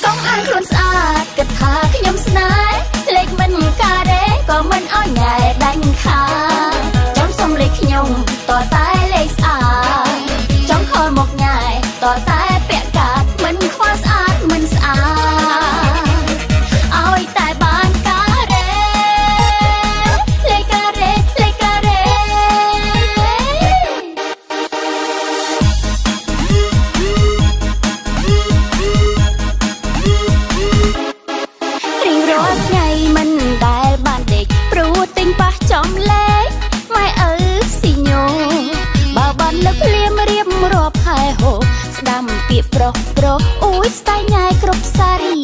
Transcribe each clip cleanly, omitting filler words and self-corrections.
កងអានខ្លួនស្អាតគិតថាខ្ញុំស្នេហ៍លេខមិនការ៉េក៏មិនអោយញ៉ែដាញ់ខាចង់សុំលេខខ្ញុំតតែលេខស្អាតចង់ខលមកញ៉ែតតែពាក់កាតមិនខ្វល់ស្អាតមិនស្អាតឲ្យតែបានការ៉េលេខការ៉េលេខការ៉េរៀងរាល់ថ្ងៃមិនដែលបានដេកព្រោះទិញប៉ះចំលេខម៉ែឪស៊ីញោបើបានលើកភ្លាមរៀបរាប់ហែហូស្ដាំពាក្យប្រុសប្រុសអួយស្តែញ៉ែគ្រប់សារី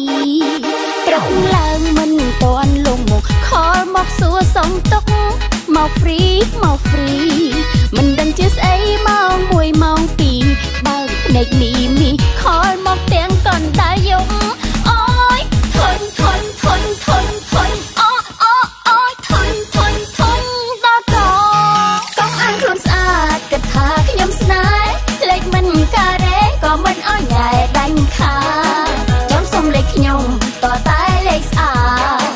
ព្រឹកឡើងមិនតាន់លងមកខលមកសួរសុំទុកមកហ្វ្រីមកហ្វ្រីមិនដឹងជាស្អីម៉ោង1ម៉ោង2បើកភ្នែកមីមីខលមកទាំងកណ្ដាលយំអូយធន់ធន់ធន់ធន់ធន់អូអូអូធន់ធន់ធន់ដល់កកងអានខ្លួនស្អាតគិតថាខ្ញុំស្នេហ៍លេខមិនការ៉េក៏មិនអោយញ៉ែដាញ់ខាចង់សុំលេខខ្ញុំតតែលេខស្អាត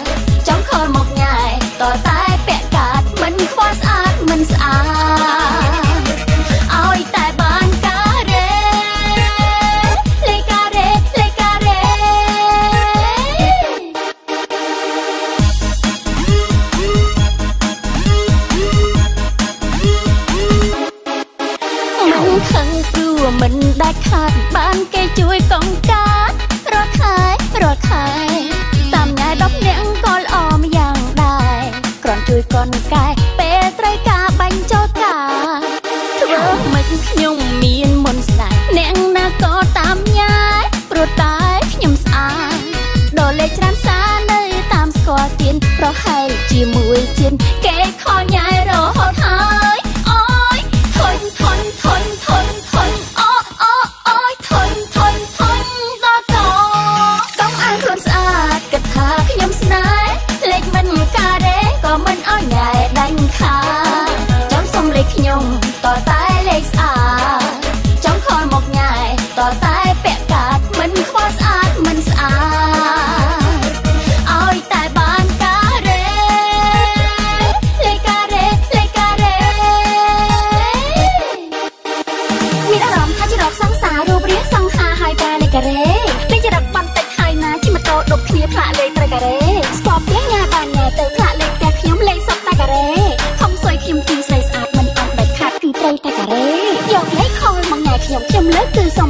ចង់ខលមកញ៉ែតតែពាក់កាតមិនខ្វល់ស្អាតមិនស្អាតឲ្យតែបានការ៉េលេខការ៉េលេខការ៉េមិនខឹងព្រោះមិនដែលខាតបានគេជួយកងការាល់ខែរាល់ខែតាមញ៉ែ10នាក់ក៏ល្អម្យ៉ាងដែរគ្រាន់ជួយកនកែពេលត្រូវការបាញ់ចូលការធ្វើមិនខ្ញុំមានមុនស្នេហ៍អ្នកណាក៏តាមញ៉ែព្រោះតែខ្ញុំស្អាតដល់លេខច្រើនសារនៅតាមស្គាល់ទៀនប្រហែលជាមួយជិនគេខលញ៉ែរហូតហើយអូយធន់ធន់ធន់ធន់ធន់អូអូអូយធន់ធន់ធន់ដល់កកងអានខ្លួនស្អាតគិតថាខ្ញុំស្នេហ៍លេខមិនការ៉េក៏មិនអោយញ៉ែដាញ់ខាចង់សុំលេខខ្ញុំតតែលេខស្អាតចង់ខលមកញ៉ែតតែពាក់កាតមិនខ្វល់ស្អាតមិនស្អាតឲ្យតែបានការ៉េលេខការ៉េលេខការ៉េមានអារម្មណ៍ថាជារកសង្សាររូបរាងសង្ហាហើយតែលេខការ៉េលេខចរិតបន្តិចហើយណាជិះម៉ូតូដប់គ្នាផ្លាកលេខត្រូវការ៉េស្គាល់ផ្ទះញ៉ាបានញ៉ែទៅផ្លាកលេខផ្ទះខ្ញុំលេខសុទ្ធតែការ៉េខំសុយខ្ញុំទីស្រីស្អាតមិនអត់ដាច់ខាតគឺត្រូវតែការ៉េយកលេខខលមកញ៉ែខ្ញុំខ្ញុំលើកគឺសុំ